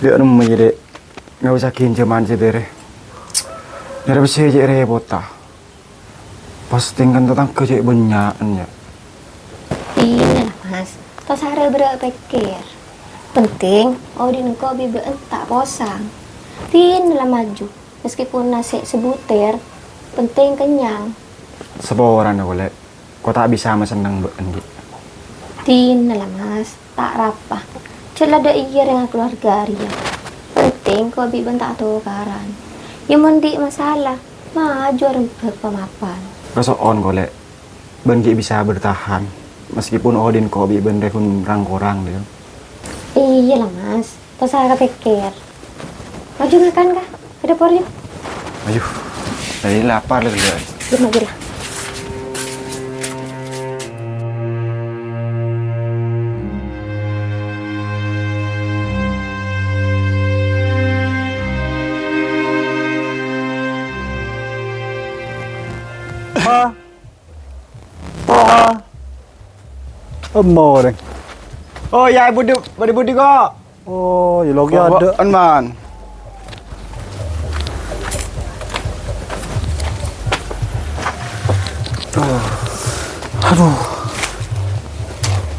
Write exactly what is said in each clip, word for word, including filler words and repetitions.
Yâ, nemmo, yâ, Dek. Nggak usah ghinjâman sè dârè. Nyarè pèssè cè' rèpotta. Pas tèngkan tatangghâ cè' bânnya'an, yâ. Dinah la, Mas. Ta' osa bârâ' pèkkèr. Penting, odi'na engko' bi' bâ'en ta' posang. Dinah la maju. Meskipun nasè' sabutèr, penting kennyang. Saporana, Lè'. Ko' ta' bisa masenneng bâ'en, ghi. Dinah la, Mas, ta' arapa. Jhâ' la dâ' iyâ rèng kalowarga rèya. Penting ko' bi' bâ'en ta' atokaran. Yâ mon andi' masalah, maju arembhâk pamapan. Kaso'on, Lè'. Bâ'en ghi' bisa bertahan, meskipun odi'na ko' bi' bâ'en rèya ghun rang-korang, yâ. Iyâ la, Mas. Ta' osa kapèkkèr. Maju ngakan, Ka'. Ka dâpor, yuk. Ayo. Tadi lapar lagi, ya. Yuk, maju lah. Ah. Wah. Emmo, rèng. Oh, yâ, budi, budi, budi, kok. Oh, yâ, lagi ada. Bâ'en, Man. Aduh.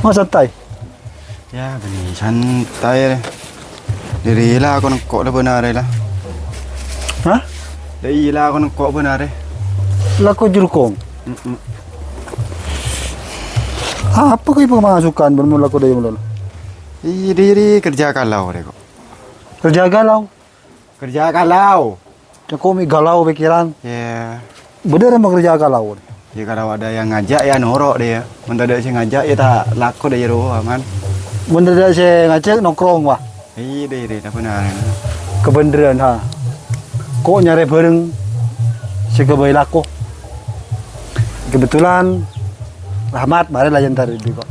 Mau santai? Yâ, bânnè santai, rè. Dâri la ko' nengko' la bân arè la. Hah? Dâri la ko' nengko' bân arè. Lako jurukong. Mm-mm. Apa kok pemasukan bân mon lako dâri mon? Iyâ, dâri kerja kalau, rè, kok. Kerja kalau? Kerja kalau. Cengko' mè' galau pikiran. Yâ. Bhender ma' kerja kalau. Yâ, kalau ada yang ngajak, yâ, noro', dâ, yâ. Mon tadâ' sè ngajak, yâ, ta' lako, dâ, yâ, rowa, Man. Mon tadâ' sè ngajak, nongkrong, wah. Iyâ, dâ, dâ, ta' bhender. Kabhenderrân, ha. Ko' nyarè bhâreng sè ghâbây lako. Kebetulan, Rahmat, marè la entar dâri, kok.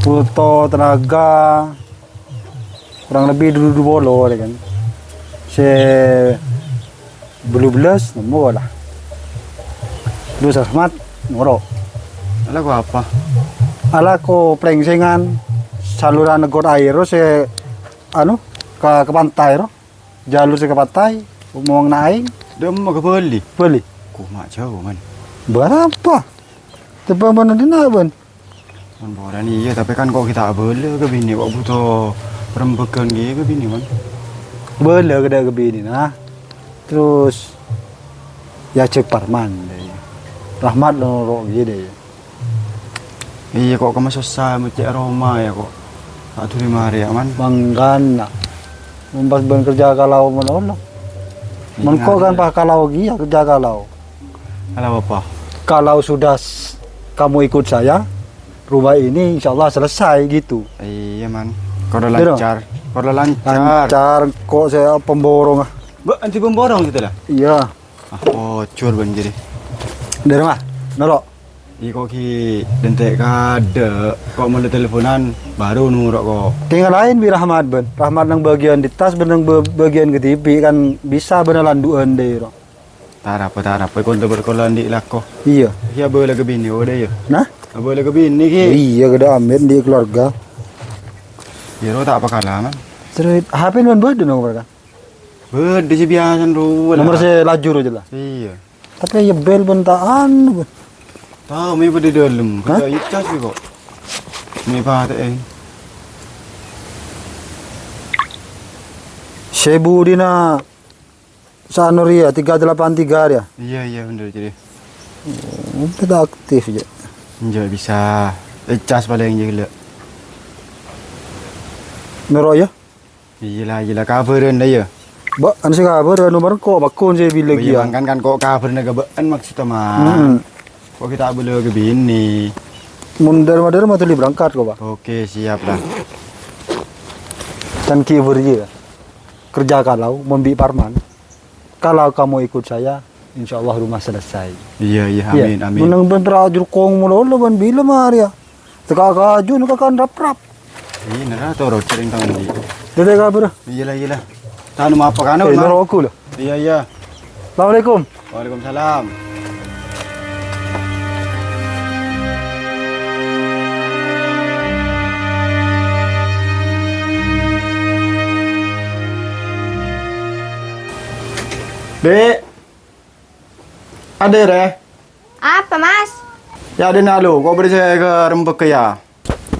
Buto tenaga, Kurang lebbi du-, du polo, yâ kan. Sè bâllu bellâs, nemmo la. Terros Rahmat, noro'. Alako apa? Alako plengsengan, saluran neggot aèr, sè, anu, ka, ka pantai, ro. Jalur sè ka pantai, omong na' aèng. Dâ' emma kabâli? Bâli. Kok ma' jhâu, Man? Bârâmpa? Teppa' bân dina, bân? Mon polana iyâ, tapè kan ko' ghi' ta' abâlâ ka binè, ko' buto rembhâghân ghi ka binè, Man. Abâlâ ka dâ' ka binè, nah. Terros, yâ, ajhâk Parman, dâ, yâ. Rahmat noro' ghi, dâ, yâ. Iyâ, ko' kemma sossa, mè' cè' roma, yâ, ko'. Ta' dhuli marè, yâ, Man. Mangkana. Mon pas bân kerja kalau mon Allah. Mon ko' kan pas kalau ghi, yâ, kerja kalau. Kalau apa? Kalau sudah s-, kamu ikut saya, rumah ini insya Allah selesai gitu. Iyâ, Man. Kalau lancar, kalau lancar. Lancar, ko' sè pemborong, ah. Bâ, anti pemborong gitu lah? Iyâ. Ah, ojhur, bân, jadi. Dâri ma'? Noro'? Iyâ, ko' ghi' dântè' kadâ', ko' molo teleponan, baru noro', ko'. Kèng laèn bi' Rahmat, bân. Rahmat nang bâgiyân di attas, bân nang bâ-, bâgiyân kadhibi' kan bisa bân landu'ân dâ, ro. Ta' arapa, ta' arapa, ko' dâ' bâr-, ko' la andi' lako. Iyâ. Iyâ, abâlâ ka binè, o, dâ, iyâ. Nah? Abâlâ ka binè, ghi. Iyâ, kadâ' amèt andi' keluarga. Iyâ, ro, ta' apa kala, Man. Terros, H P bân bâdâ nomor, kan? Bâdâ sè biyasana, ro, la. Nomor sè lajur jâ la. Iyâ. Tapè iyâ bel bân ta' anu, bân. Tao, mè' bâdâ dâlem. Hah? Bâdâ icas, ko'. Mè' patè'è. Sè budina Sano rèya, tiga delapan tiga rèya? Iyâ, iyâ, bhender, jadi. Oh, ta' aktif, jâ. Enjâ' bisa. Ecas palèng, jâ, ghellâ'. Noro', yâ? Iyâ la, iyâ la, kabhârân la, yâ. Bâ, anu sè kabhâr, anu, marèng ko' bakon sè bilâ. Iyâ, ghi, yâ. Mangkana kan ko' kabhârân ka bâ'en maksodda, Man. Mm-mm. Ko' ghi' ta' abâlâ ka binè. Mon dâr-, madâr ma' dhuli berangkat, ko', Pak. Oke, siap, la. Kan ghi' bâriyâ. Kerja kalau, mon bi' Parman. Kalau kamu ikut saya, insya Allah rumah selesai. Iyâ, iyâ, iyâ, amin, amin. Menang bân pèra' jurukong molo-molo bân bilâ marèya. Teka kaju neka kan rap-rap. Iyâ, nèra toro' cereng tangan di. Dede kabur. Iyâ la, iyâ la. Tanu apa kana, eh, Bang? Noro' aku lho. Iyâ, iyâ. Assalamualaikum. Waalaikumsalam. Dek. Adere. Apa, Mas? Ya, dena lo, kok beri saya ke rembek ya?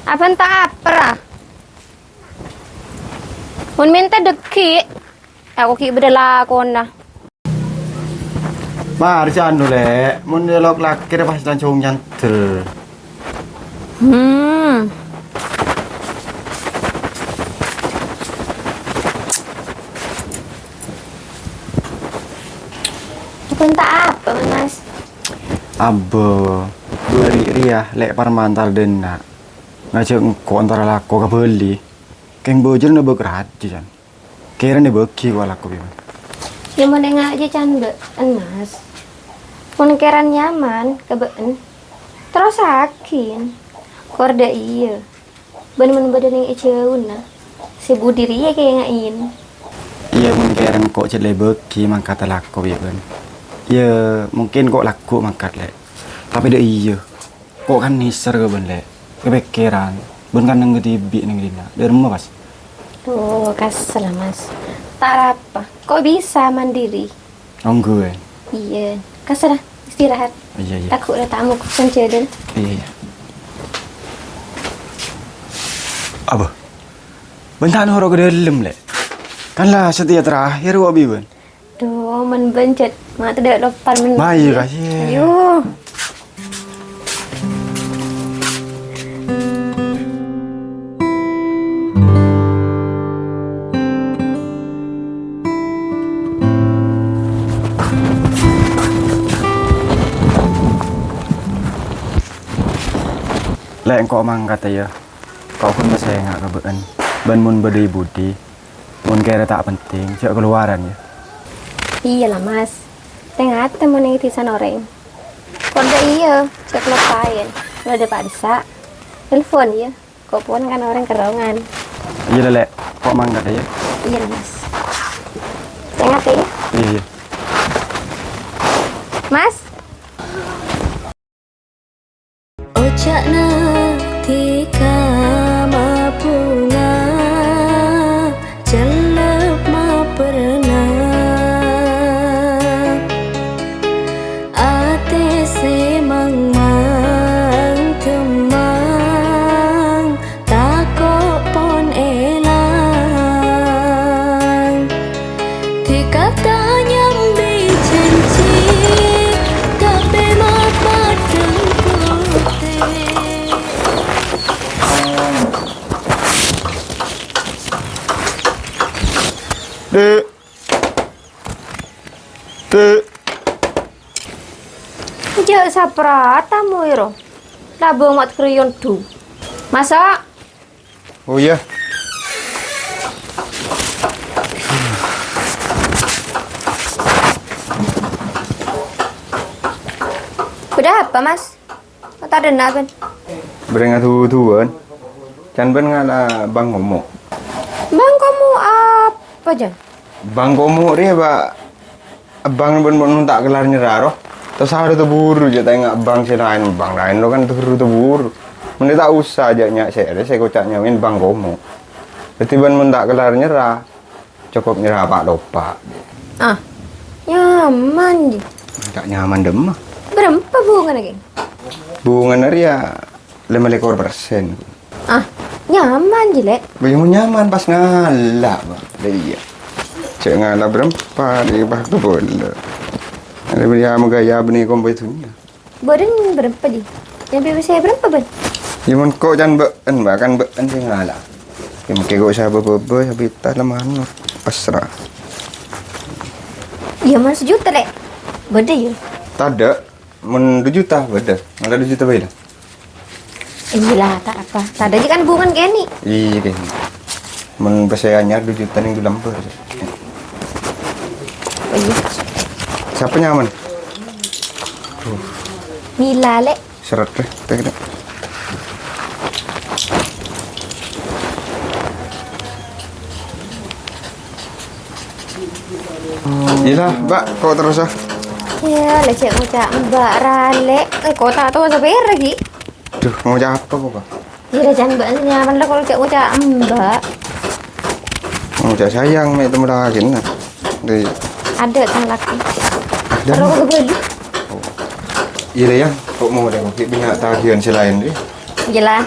Abang tak apa, ra? Mun minta degi, aku ki beda lakona. Mari si anu, Lek. Mun nyelok lakir pas langsung nyantel. Hmm. Minta apa, Mas? Abbo, beri ria, Lek Parman tardena. Ngajak engko' antara lako ka Bali. Keng bojor nabak raja, Jan. Keren dibagi kok laku piye, Mas? Ya, mon enga' aja can ba'en, Mas. Mon keren nyaman ka ba'en, terrosaghin. Kor dha' iyâ. Bân mon bâdâ neng è jâuna, sè budi rèya kènga'in. Iyâ, mon keren kok jhâ' lè bagi mangkat laku piye, bân? Iyâ, mungkin kok lagu mangkat, Lè'. Tapè dha' iyâ. Kok kan nèser ka bân, Lè'? Kapèkkèran. Bân kan neng dhibi' neng dinna'. Dâ' remma, pas? Duh, kasel, Mas. Ta' arapa. Kok bisa mandiri? Ongghu, eh? Iyâ. Kasel, istirahat. Iyâ, iyâ. Tako' rè tamu kesenjâdâl. Iyâ, iyâ. Apa? Bân ta' noro' ka dâlem, Lè'. Kan la satèya terakhir kok bi' bân. Duh, mon bân jhât, ma' tadâ' lopar men. Mayu, kasih. Ayo. Lè', engko' mangkat, yâ. Kok ghun masènga' ka bâ'en. Bân mon bâdâ è budi, mon kèra ta' penting, jhâ' kalowaran, yâ. Iyâ la, Mas. Tè-ngatè mon è dhisana orèng. Kodhu iyâ, jhâ' kaloppaèn. Bâdâ paksa. Telepon, yâ. Kok pon kan orèng kerrongan. Iyâ la, Lè'. Kok mangkat, yâ. Iyâ la, Mas. Tè-ngatè, yâ. Iyâ, iyâ. Mas. Oca'na dhika mabhunga, cellep maperna. Atè sè mangmang dhemmang, tako' pon èlang. Dhika ta' nyambi janji, tapè mapadhâng potè. Dek. Dek. Jhâ' saprata moèro. Labâng mat kreyon du. Maso'. Oh, iyâ. Bâdâ apa, Mas? Tadâna, bân. Bâreng adu-aduwân. Can bân ngala' bang komo'. Bang komo' apa, Jan? Bang komo' rèya, Pak. Bang bân mon ta' kellar nyerra, ro. Terros harus teburu, jhâ' ta' enga' bang sè laèn, bang laèn lo kan teburu-teburu. Mending ta' usah, jhâ' nya' sèrè, sè koca' nyamèn bang komo'. Dhâddhi bân mon ta' kellar nyerra, cokop nyerra pa'-lopa'. Ah, nyaman, Ji. Ta' nyaman dâmma. Bârâmpa bungana, Kèng? Bungana rèya lèma lèkor persen. Ah, nyaman, Ji, Lè'. Bâ, iyâ, mon nyaman pas ngala', Bang. Lah, iyâ. Cè' ngala' bârâmpa, rèya pas kebâlâ. Arè bâriyâ magaya bânnè kompoy dhunnya. Bâdân bârâmpa, Ji? Nyambi pèssè bârâmpa, bân? Iyâ, mon ko' can bâ'en, Bang, kan bâ'en sè ngala'. Iyâ, mangkè ko' sabâ-bâbâ, sabita la manok. Pasra. Iyâ, mon sajuta, Lè'. Bâdâ, iyâ. Tadâ'. Mon du juta, bâdâ. Ngala' du juta bhâi, la. Iyâ, la, ta' apa. Tadâ' jiyâ kan bungana kènè'. Iyâ, kènè'. Mon pèssè anyar du juta nèng du lambâ. Oh, iyâ. Sapa nyaman? Mila, Lè'. Seret, Lè'. Tè, Lè'. Iyâ, Mbak, ko' terros, ah. Iyâ, la cè' ngoca' Mbak ra, Lè'. Engko' ta' towa sapèra, ghi. Duh, ngoca' apa ko', Kak? Iyâ, la can Mbak nyaman la ko' cè' ngoca' Mbak. Ngoca' sayang, mè' temmolaghin, nah. Dhi. Adâ' tang lakè. Adâ'. Terro kabâli. Iyâ, Lè', yâ. Kok mau deh, mungkin punya tagihan sè laèn, deh. Iyâ, lah.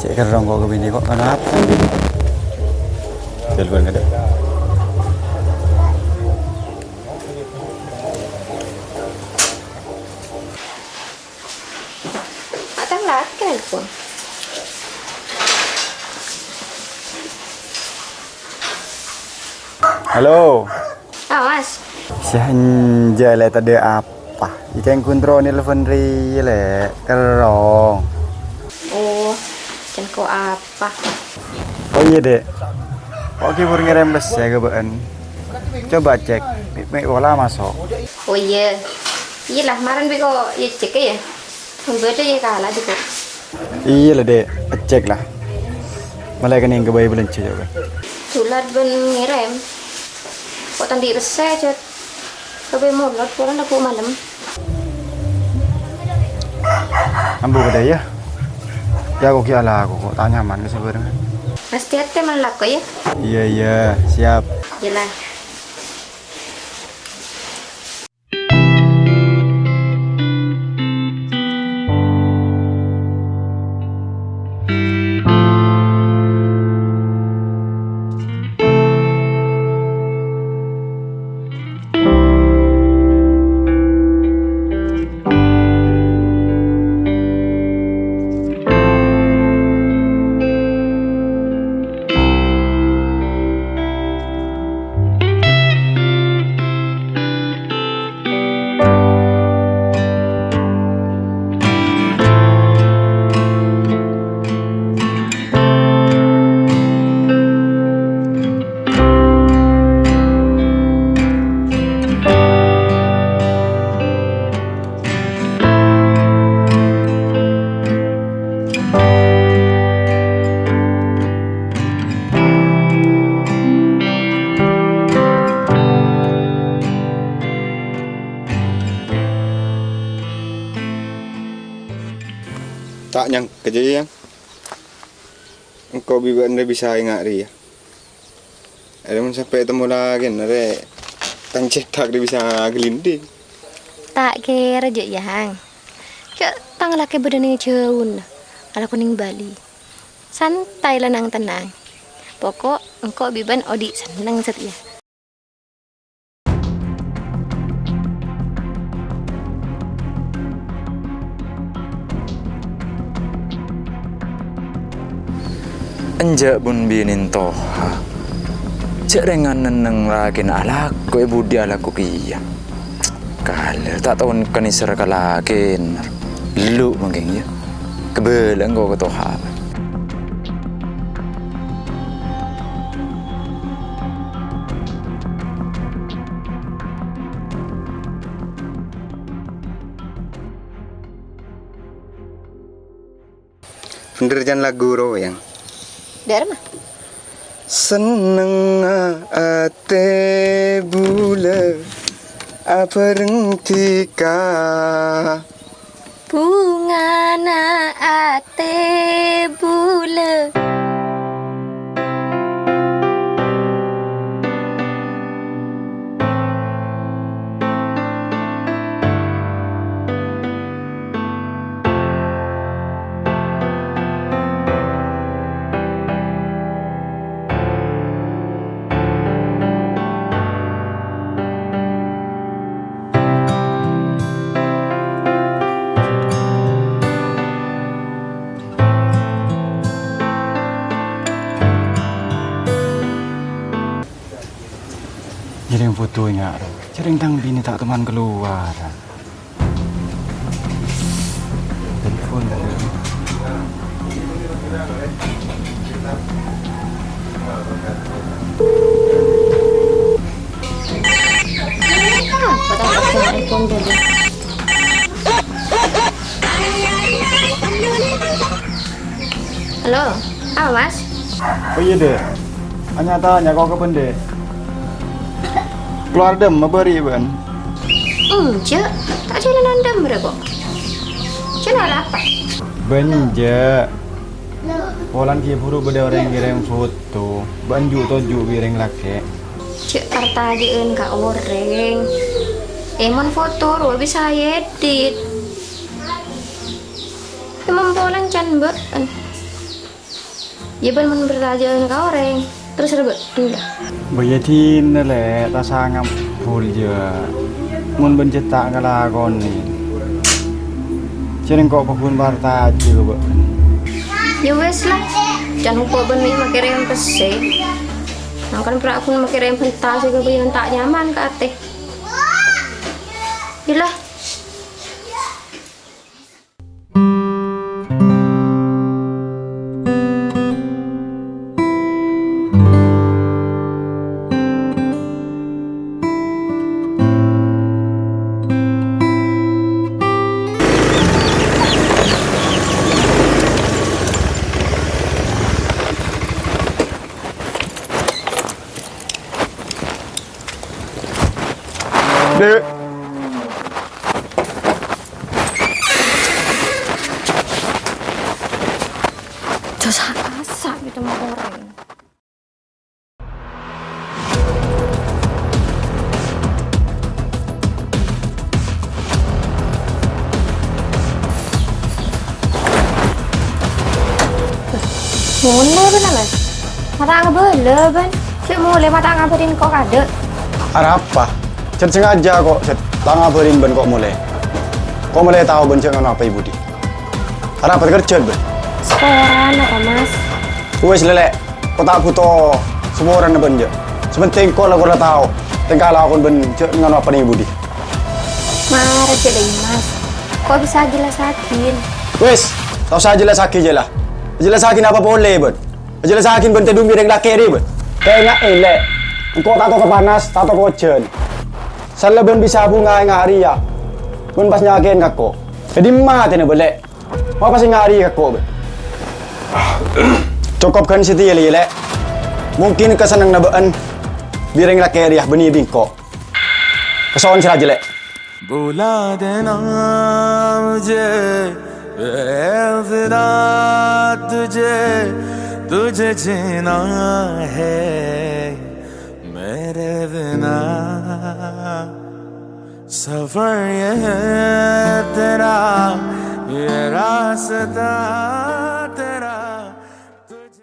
Cè' kerrong ko' ka binè ko', kenapa? Telepon ka dâ'. Atang lagi nelpon. Halo. Awas. Sè enjâ', Lè', tadâ' apa? Ikèng kontrol nelpon rèya, Lè'. Kerrong. Oh, cèn ko' apa? Oh iyâ, Dek. Kok Kibur ngèrèm pèssè ka bâ'ân? Coba cèk, mè', mè' pola maso'. Oh iyâ. Iyâ lah, marèn bi' ko' ècèk yâ. Mon bâdâ yâ kala bi' ko'. Iyâ la, Dek. Ècèk la. Mala kennèng ka bhâi bâlânjhâ, coba. Dulat bân ngèrèm. Kok ta' andi' pèssè, Jot? Kabây molor, polana ghu' malem. Ambu bâdâ, yâ. Yâ, kok ghi' alako, kok ta' nyaman ka sabârângan. Ati-ati mon alako, yâ. Iyâ, iyâ, siap. Iyâ la. Ta' nyangka jâ, Yang. Engko' bi' bâ'na rè bisa enga' rèya. Arè mon sampè' temmo lakèna rè, tang cèthak rè bisa aghâlindhing. Ta' kèra jâ, Yang. Jâ' tang lakè bâdâ neng jhâuna, alako neng Bali. Santai la nang-tennang. Poko' engko' bi' bâ'na odi' senneng satèya. Enjâ' bun binèn toha. Jâ' rèng nenneng lakèna alako è budi alako kèya. Kala ta' tao kennèng sèra ka lakèna. Lu mangkèn, yâ. Kabâlâ engko' ka toha. Bhender can lagu rowa, Yang. Dâ'remma? Sennengnga atè bulâ abhâreng dhika. Bhungana atè bulâ. Jhâreng foto enga', jhâreng tang binè ta' toman kalowar. Telepon. Apa tak ada telepon dulu? Halo, apa, Mas? Oh iyâ, Dè. Nya-tanya ko' ka bâ'na, Dè. Kalowar dâmma bâri' bâ'na? Enjâ', ta' jhâlânan dâmma rè, ko'. Jhâlân apa? Bâ'na enjâ'. Polana ghi' bhuru bâdâ orèng ngèrèm foto. Bâ'na ju'-toju' bi' orèng lakè'. Jhâ' partajâ'ân ka orèng. È, mon foto rowa bisa èedit. È, mon polana can bâ'na. Iyâ, bâ'na mon partajâ'ân ka orèng, terros rè bâ'na. Bâ iyâ dinah, Lè', ta' sangam bhur, jâ. Mon bâ'na jhâ' ta' ngalakonè, jhâreng ko' paggun partajâ, bâ. Iyâ wes, la. Can ko' bâ'na mè' makèrèm pèssè. Mangkana pèra' ghun makèrèm bhânta sè ghâbây bân ta' nyaman ka atè. Iyâ, la. Dek. Dosa kasa' gitu sama orang. Ngono bân, Mas. Ma' ta' ngabâlâ bân. Cè' molè ma' ta' ngabârin ko' kadâ'. Arapa? Cè' sengaja ko' cè' ta' ngabârin bân ko' molè. Ko' molè tao bân cè' nganu apa è budi. Arapa kerjaan bân? Saporana ko', Mas. Wes, Lè'. Ko' ta' buto saporana bân, jâ. Sè pentèng ko' la, ko' la tao tèngka lakon bân cè' nganu apa è budi. Mara cè' dâ' Mas. Ko' bisa jelasaghin. Wes, ta' osa jelasaghi, jâ la. Jelasaghi apa polè bân? Jelasaghin bân tèdung bi' rèng lakè' rè bân. Kaènga'è, Lè'. Engko' ta' tao ka panas, ta' tao ka ojhân. Sala bân bisa bhunga enga' rèya. Bân pas nyakè'è ka ko'. È dimma atèna bân, Lè'? Mapa sè ngari ka ko', bân? Cokop ghân satèya, Lè'. Mungkin kasennengnganna bâ'na bi' rèng lakè' rèya bânnè bi' engko'. Kaso'on sè rajâ, Lè'. बुला देना मुझे, बेवफा तुझे, तुझे जीना है मेरे बिना। सफर ये है तेरा, ये रास्ता।